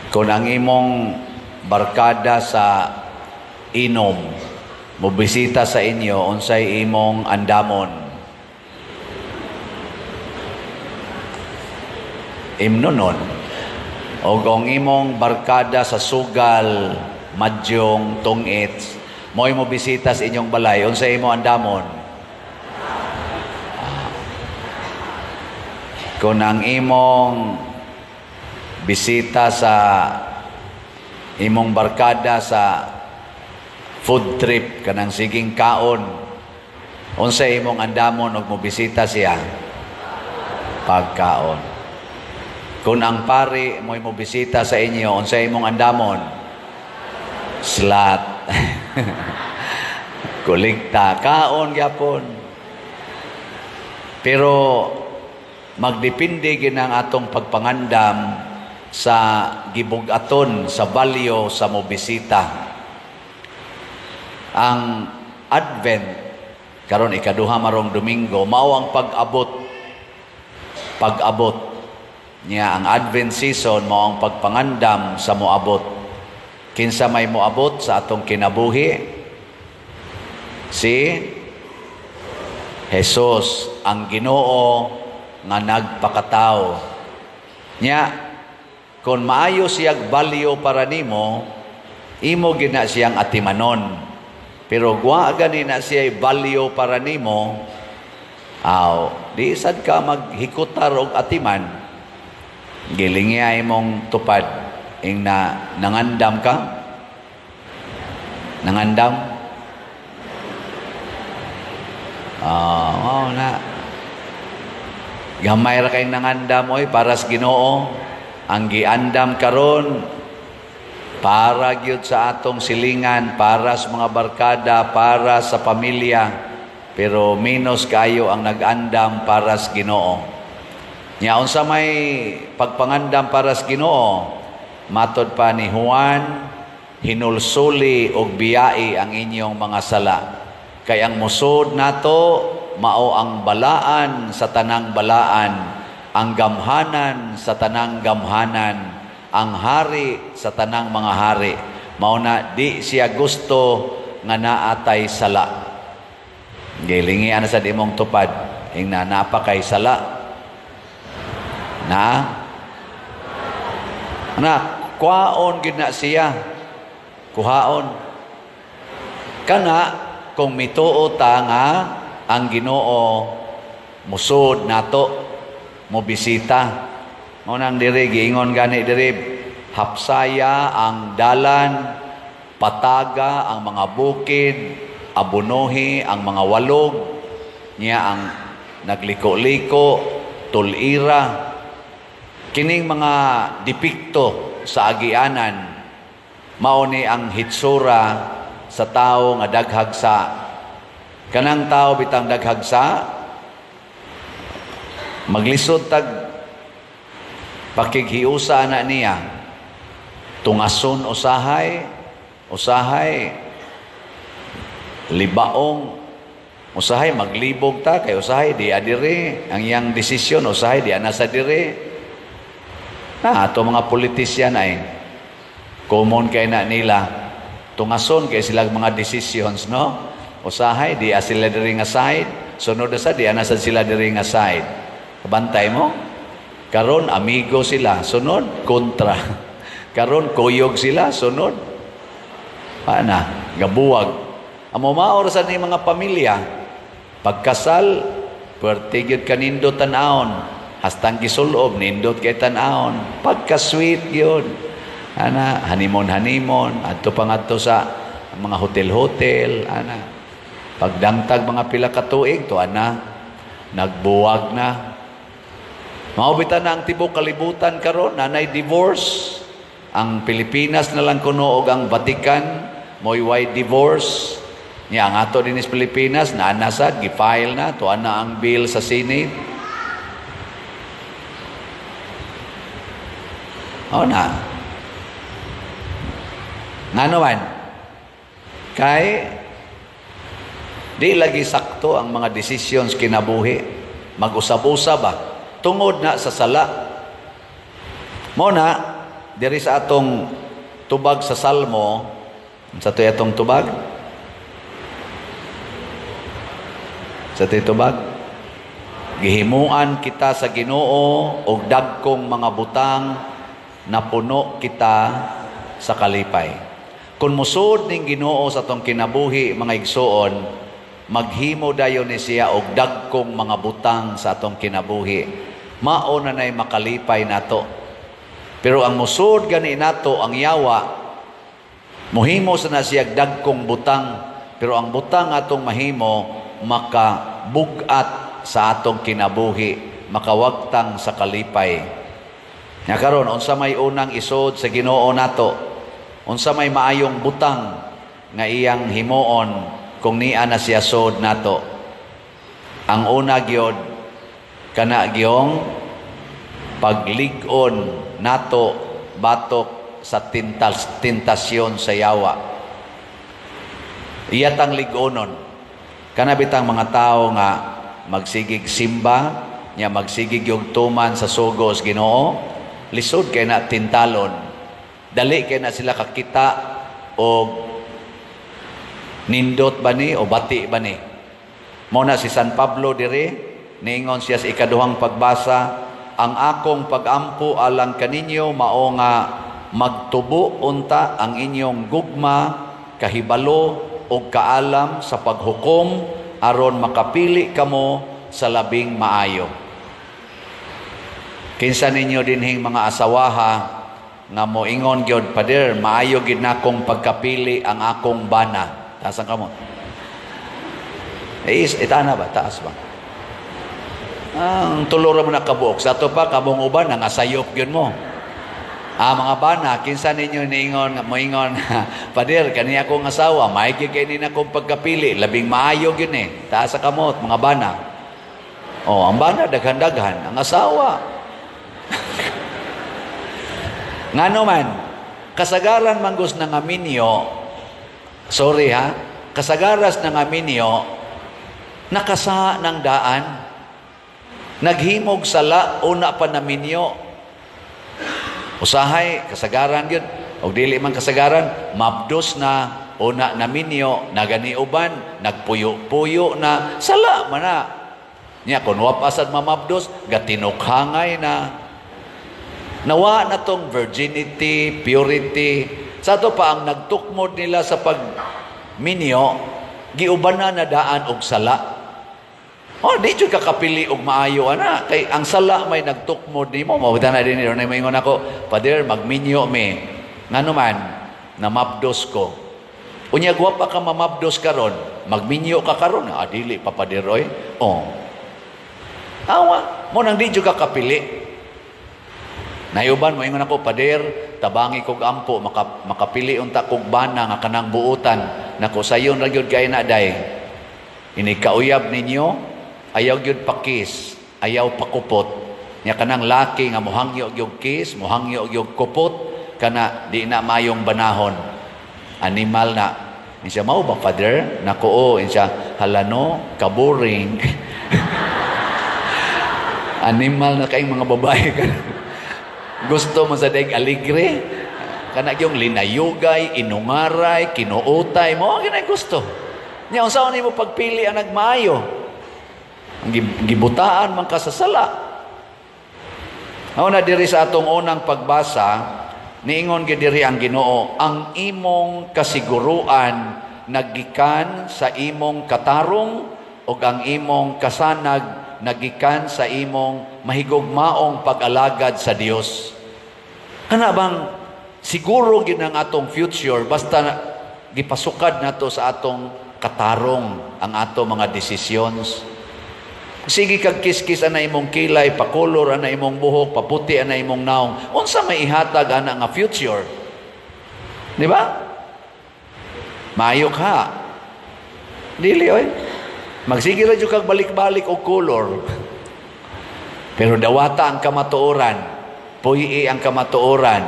Kung ang imong barkada sa inom mobisita sa inyo, unsay imong andamon? Imnonon. O kung imong barkada sa sugal, madyong, tungit, mo'y mobisita sa inyong balay, unsay imong andamon? Kung ang imong bisita sa imong barkada sa food trip, kanang siging kaon, unsay imong andamon og mobisita siya? Pagkaon. Kung ang pari mo'y mobisita sa inyo, unsay imong andamon? Slat. Kolekta, kaon gyapon. Pero magdepende gyud ang atong pagpangandam sa gibug-aton sa value sa mobisita. Ang Advent karon, ikaduha marong Domingo, mao ang pag-abot. Pag-abot niya, ang Advent season mao ang pagpangandam sa moabot. Kinsa may moabot sa atong kinabuhi? Si Jesus, ang Ginoo nga nagpakatao. Nya kung maayo siyag value para nimo, imo gina siyang atimanon. Pero wa gani na siya value para nimo, aw, di sad ka maghikutar og atiman. Gilingi imong tupad ing na nangandam ka? Nangandam? Ah, oh, na. Gamay ra kay nangandam oy para sa Ginoo. Ang giandam karon para gyud sa atong silingan, para sa mga barkada, para sa pamilya. Pero menos kayo ang nag-andam para sa Ginoo. Nya unsa may pagpangandam para sa Ginoo? Matod pa ni Juan, hinulsuli og biyai ang inyong mga sala. Kay ang musod nato mao ang balaan sa tanang balaan, ang gamhanan sa tanang gamhanan, ang hari sa tanang mga hari. Mao na di siya gusto nga naatay sala. Gilingi ana sa imong tupad ing na napa kay sala. Na na kuhaon gid na siya. Kuhaon. Kana kung mituo ta nga ang Ginoo musod nato, mo bisita. Mao nang diri giingon gani diri, hapsaya ang dalan, pataga ang mga bukid, abunohi ang mga walog, niya ang nagliko-liko, tulira. Kining mga depikto sa agianan mao ni ang hitsura sa tao nga daghag sa, kanang tao bitang daghag sa, maglisod tag pakighiusa na niya, tungason usahay, usahay libaong, usahay maglibog ta kay usahay di adiri ang iyang desisyon, usahay di ana sa diri na. Ato mga politisyan ay common kay na nila, tungason kay sila mga decisions, no? Usahay di sila diri nga side, sunod sa di ana sa sila diri nga side. Kabantay mo, karon amigo sila, sunod kontra. Karon kuyog sila, sunod ana gabuwag. Amo maor sa ni mga pamilya, pagkasal puwerte gyud kanindot tan-awon, hastang gisulob nindot kay tan-awon, pagka-sweet gyud ana, honeymoon honeymoon, adto pa ngadto sa mga hotel-hotel ana. Pagdangtag mga pila ka tuig to ana, nagbuwag na. Mao bitaw na ang tibok kalibutan karon nanay divorce. Ang Pilipinas na lang kuno og ang Vatican mo'y way divorce. Niya ang ato din sa Pilipinas naa na sad, gi-file na to ana ang bill sa Senate. Oh na. Ngano man? Kay di lagi sakto ang mga decisions kinabuhi. Mag-usab-usab ba? Tungod na sa sala. Mo na, Diri sa atong tubag sa Salmo, sa to'y atong tubag? Sa to'y tubag? Gihimuan kita sa Ginoo og dagkong mga butang, napuno kita sa kalipay. Kung musod ning Ginoo sa atong kinabuhi, mga igsuon, maghimo dayon ni siya og dagkong mga butang sa atong kinabuhi. Mao na nay makalipay nato. Pero ang musod gani nato ang yawa, muhimo sa na siya dagkong butang, pero ang butang atong mahimo makabugat sa atong kinabuhi, makawagtang sa kalipay. Nya karon, unsa may unang isod sa Ginoo nato? Unsa may maayong butang nga iyang himuon kung niya na siya sod nato? Ang una gyud, kana gyong paglig-on nato batok sa tentasyon sa yawa. Iya tang lig-onon. Kana bitang mga tao nga magsigig simba, nya magsigig yung tuman sa sugos Ginoo, lisod kay na tintalon. Dali kay na sila kakita og nindot ba ni o bati ba ni. Mao na si San Pablo diri, niingon siya sa ikaduhang pagbasa, "Ang akong pagampo alang kaninyo mao nga magtubo unta ang inyong gugma, kahibalo ug kaalam sa paghukom aron makapili kamo sa labing maayo." Kinsa ninyo dinhing mga asawaha nga moingon gyud, "Pader, maayo gyud nakong pagkapili ang akong bana"? Taas ang kamot. Eh, itana ba? Taas ba? Ang tulo ra mo na kabuok. Sa ato pa, kamong uban, nga sayop gyud mo. Ah, mga bana, kinsa ninyo niingon, moingon, "Pader, kani akong asawa, maayo gyud kay ni akong pagkapili, labing maayo gyud ni"? Taas sa kamot, mga bana. Oh, ang bana, daghan-daghan. Ang asawa. Ngano man, kasagaran manggos na nga minyo, sorry ha, kasagaras na nga minyo, nakasa ng daan, naghimog sala, una pa na minyo. Usahay, kasagaran yun. O dili man kasagaran, mabdos na, una na minyo, naganiuban, nagpuyo-puyo na, sala man na. Nya, kung wapasad mamabdos, gatinukhangay na. Nawa na tong virginity, purity. Sa ato pa, ang nagtukmod nila sa pagminyo, giuban na daan og sala. Oh, di jud ka kapili og maayo ana kay ang sala may nagtukmod nimo. Mao na din ni moingon ako, "Pader, magminyo mi." Ngano man, namabdos ko. Unya wa pa ka mamabdos karon, magminyo ka karon, ah, dili pa, pader, oy. Oh. Awa, mo nang di jud ka kapili. Nayuban mo ingon ako, "Pader, tabangi kog ampo makapili unta kog bana nga kanang buutan." Nako, sayon ra gyud kay na day. Ini kauyab ninyo, ayaw gyud pakis, ayaw pakupot. Nya kanang laki nga mohangyo gyud kiss, mohangyo gyud kupot, kana di na mayong banahon. Animal na. Insa, "Mao ba, Father?" Nako, oh, insa, "Halano, kaboring." Animal na kayong mga babae. Gusto mo sa deg aligre. Kana yung linayugay, inungaray, kinuutay mo, ang gusto. Nya unsa nimo pagpili ang nagmaayo? Ang gibutaan man ka sa sala. Mao na diri sa atong unang pagbasa, niingon gyud diri ang Ginoo, ang imong kasiguruan nagikan sa imong katarong ug ang imong kasanag nagikan sa imong mahigugmaong pag-alagad sa Dios. Kana bang siguro gyud ang atong future basta gipasukad nato sa atong katarong ang ato mga decisions. Sige kag kiskis ana imong kilay, pakolor ana imong buhok, paputi ana imong naong. Unsa may ihatag ana nga future? Di ba? Maayo ka. Dili oy. Magsige ra jud kag balik-balik og color. Pero dawata ang kamatuoran. Puy-i ang kamatuoran.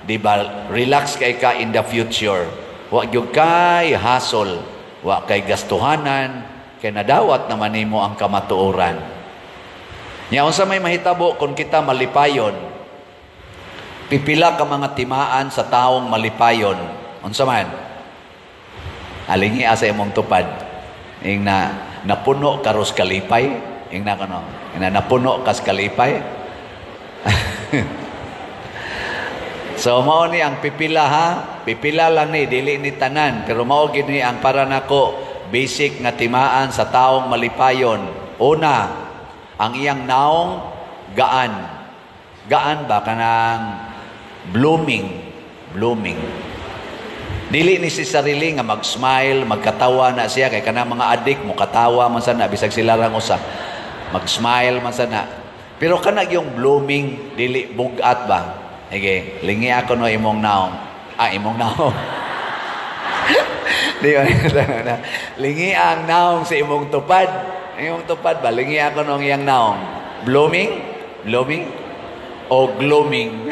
Di ba? Relax kay ka in the future. Wa gyud kay hasol, wa kay gastuhanan, kay nadawat naman nimo ang kamatuoran. Nya unsa may mahitabo kung kita malipayon? Pipila ka mga timaan sa taong malipayon. Unsa man? Alingi sa imong tupad. Ing na napuno karos kalipay. Ing na kano. Ing na napuno kas kalipay. So mao ni ang pipila, ha. Pipila lang ni, dili ni tanan, pero mao gid ni ang para nako basic nga timaan sa taong malipayon. Una, ang iyang naong gaan. Gaan ba, kanang blooming, blooming. Dili ni si sarili nga mag-smile, magkatawa na siya kay kanang mga adik mo katawa man sana bisag sila rang usa. Mag-smile man sana. Pero kana yung blooming, dili bugat ba? Sige, lingi ako no imong naong. Ah, imong naong. Di ba? Lingi ang naong sa imong tupad. Imong tupad ba? Lingi ako nung iyang naong. Blooming? Blooming? O glooming?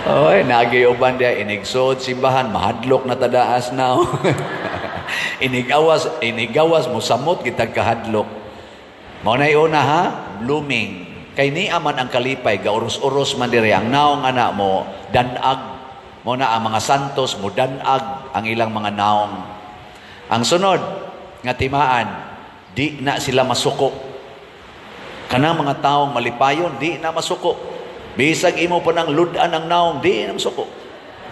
Oy, nagi uban diya inigsood simbahan, mahadlok na tadaas now. Inigawas, inigawas mosamot kitag kahadlok. Mao nay una, ha, blooming. Kay niya man ang kalipay, gauros-uros man diri ang naong ana mo, danag. Mo na ang mga santos mo danag ang ilang mga naong. Ang sunod nga timaan, di na sila masuko. Kanang mga taong malipayon, di na masuko. Bisag imo pa nang ludan ang naong, di na masuko.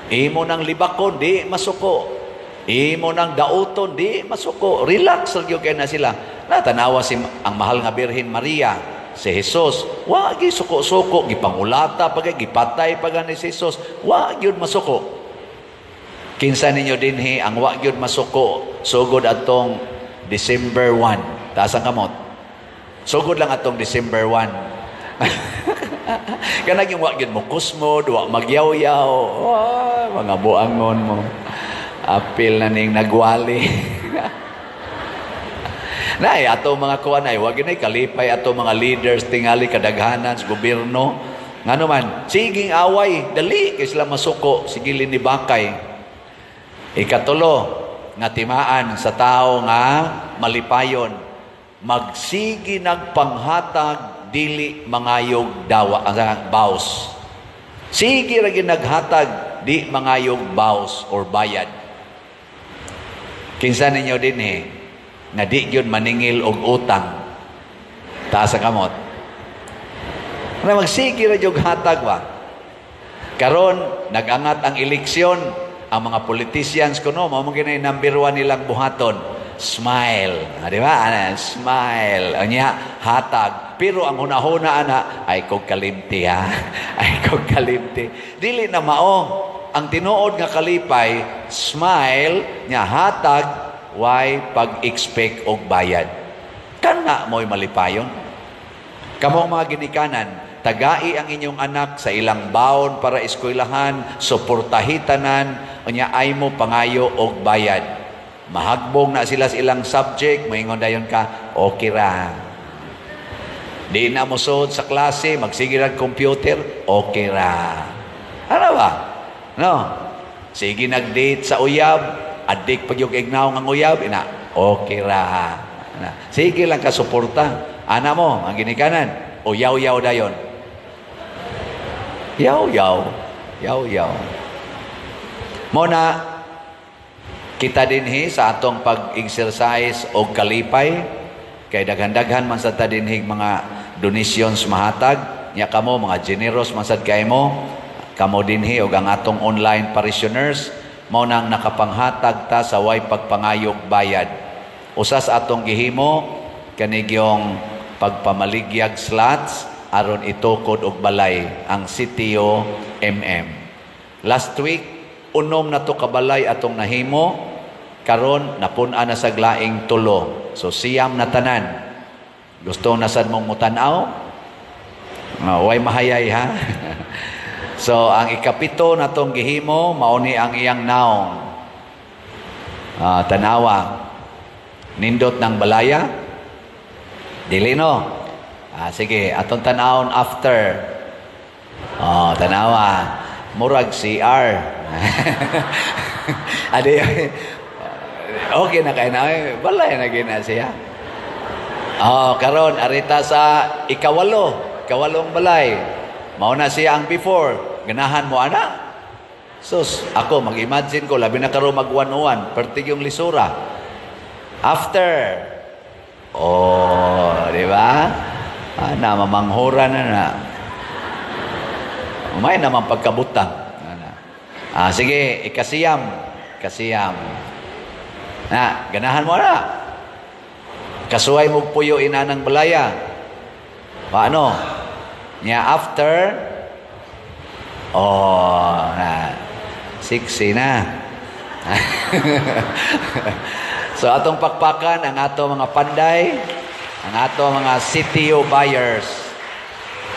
Imo nang libakon, di masuko. Imo nang dauton, di masuko. Relax ra gyud kay na sila. Natanawa si ang mahal nga Birhen Maria, si Jesus, wa gyud suko-suko, gipangulata pa kay gipatay pa gani si Jesus, wa gyud masuko. Kinsa ninyo dinhi ang wa gyud masuko sugod atong December 1? Taas ang kamot. Sugod lang atong December 1. Kanang yung wa gyud mo kusmod, wa magyaw-yaw. Oh, mga buangon mo. Apil na ning nagwali. Nay, ato mga kuan ay wag gyud kalipay ato mga leaders tingali kadaghanan sa gobyerno. Ngano man, siging away, dali kay sila masuko, sige ni bakay. Ikatulo nga timaan sa tao nga malipayon, magsigi nagpanghatag, dili mangayog dawa ang baws. Sige ra gyud naghatag, di mangayog baws or bayad. Kinsa ninyo dinhi nga di gyud maningil og utang? Taas ang kamot. Ana magsige ra gyud hatag ba? Karon nagangat ang eleksyon, ang mga politicians kuno mao man gini number one nilang buhaton. Smile. Ah, di ba? Ana, smile. Anya, hatag. Pero ang hunahuna ana, "Ay kog kalimti ha. Ay kog kalimti." Dili na mao. Ang tinuod nga kalipay, smile, nya hatag, way pag-expect og bayad. Kana mo'y malipayon. Kamo mga ginikanan, tagai ang inyong anak sa ilang baon para eskwelahan, suportahi tanan, unya ay mo pangayo og bayad. Mahagbong na sila sa ilang subject, moingon dayon ka, "Okay ra." Di na mo suod sa klase, magsige rag computer, okay ra. Ano ba? No? Sige nag-date sa uyab, adik pag yung ignaw ng uyab, ina, okay ra. Ana. Sige lang ka suporta. Ana mo, ang ginikanan, o yaw-yaw dayon. Yaw-yaw. Yaw-yaw. Mo na, kita dinhi sa atong pag-exercise og kalipay, kay daghan-daghan man sa ta dinhi mga donations mahatag, nya kamo mga generous man sad kay mo, kamo dinhi og ang atong online parishioners, mao nang nakapanghatag ta sa way pagpangayog bayad. Usa sa atong gihimo kanigyong pagpamaligyag slots aron itukod og balay ang Sitio MM. Last week, unom na to kabalay atong nahimo, karon napun-an na sa laing tulo. So 9 na tanan. Gusto na sad mong mutan-aw? No, way mahayay ha. So ang ikapito na tong gihimo mao ni ang iyang naong. Ah, tanawa. Nindot ng balaya? Dili no. Ah, sige, atong tanawon after. Oh, tanawa. Murag CR. Adi, okay na kay na. Balay na gina siya. Oh, karon arita sa ikawalo, ikawalong balay. Mao na siya ang before. Ganahan mo ana? Sus, ako mag-imagine ko labi na karon mag 101, pertig yung lisura. After. Oh, di ba? Ana, mamanghura na na. May naman pagkabutang. Ana. Ah, sige, ikasiyam. Ikasiyam. Na, ganahan mo na. Kasuway mo puyo inanang balaya. Paano? Nya after, oh, na, sexy na. So atong pakpakan ang ato mga panday, ang ato mga CTO buyers.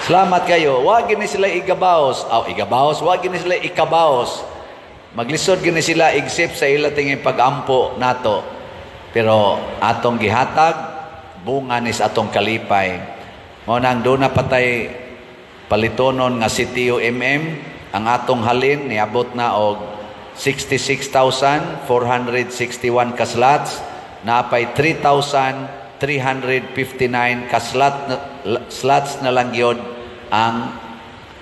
Salamat kayo. Wag gini sila igabaos. Aw, igabaos. Wag gini sila ikabaos. Maglisod gini sila igsip sa ila tingin pag-ampo nato. Pero atong gihatag, bunga nis atong kalipay. Mao nang duna patay palitonon nga CTO MM, ang atong halin niabot na og 66,461 ka slots, napay 3,359 ka slot na, slots na lang yun ang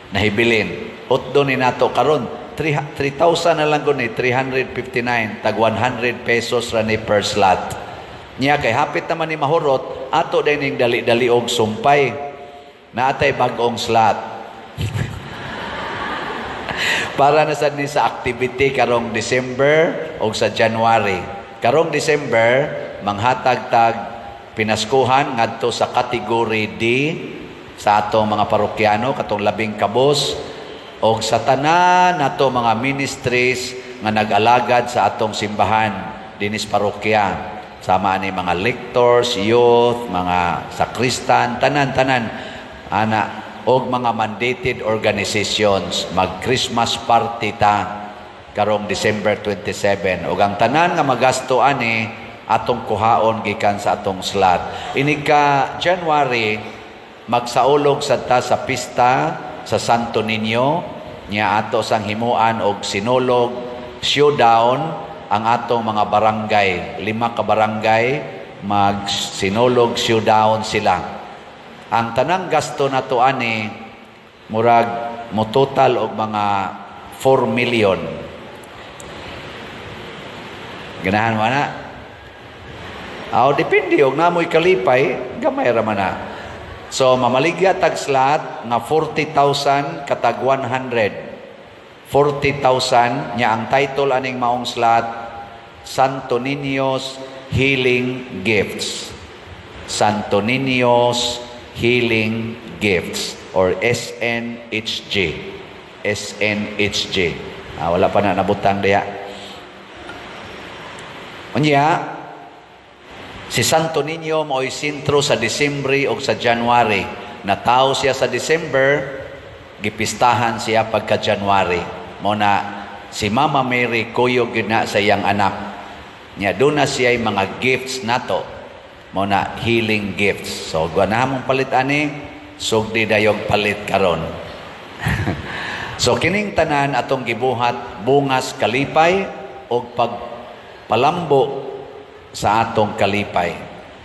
nahibilin. Utdo ni nato karon 3,000 na lang gud ni 359, tag 100 pesos ra ni per slot. Nya kay hapit naman ni mahurot, ato din ning dali-dali og sumpay. Naatay bag-ong slot. Para na sad ni sa activity karong December o sa January. Karong December, manghatag tag pinaskuhan ngadto sa category D sa atong mga parokyano katong 12 o sa tanan nato mga ministries nga nag-alagad sa atong simbahan dinis parokya, sama ani mga lectors, youth, mga sakristan, tanan-tanan ana og mga mandated organizations. Mag Christmas party ta karong December 27 ug ang tanan nga magasto ani atong kuhaon gikan sa atong slot. Inig ka January, magsaulog sad ta sa pista sa Santo Niño. Nya ato sang himuan og sinulog showdown ang atong mga barangay, lima ka barangay, mag sinulog showdown sila. Ang tanang gasto nato ani murag mo total og mga 4 million. Ganahan mo na? Aw, depende og namoy kalipay, gamay ra man na. So mamaligya tag slot nga 40,000 katag 100. 40,000. Nya ang title aning maong slot, Santo Niño's Healing Gifts. Santo Niño's Healing Gifts or SNHG. SNHG. Ah, wala pa na nabutang diya. Unya, si Santo Niño mao'y sentro sa Disembre o sa January. Natawo siya sa December, gipistahan siya pagka January. Mo na si Mama Mary kuyog gyud na sa iyang anak. Nya doon na siya mga gifts nato. Mo na healing gifts. So ganahan mong palit ani, sugdi dayog palit karon. So kining tanan atong gibuhat bungas kalipay og pagpalambo sa atong kalipay.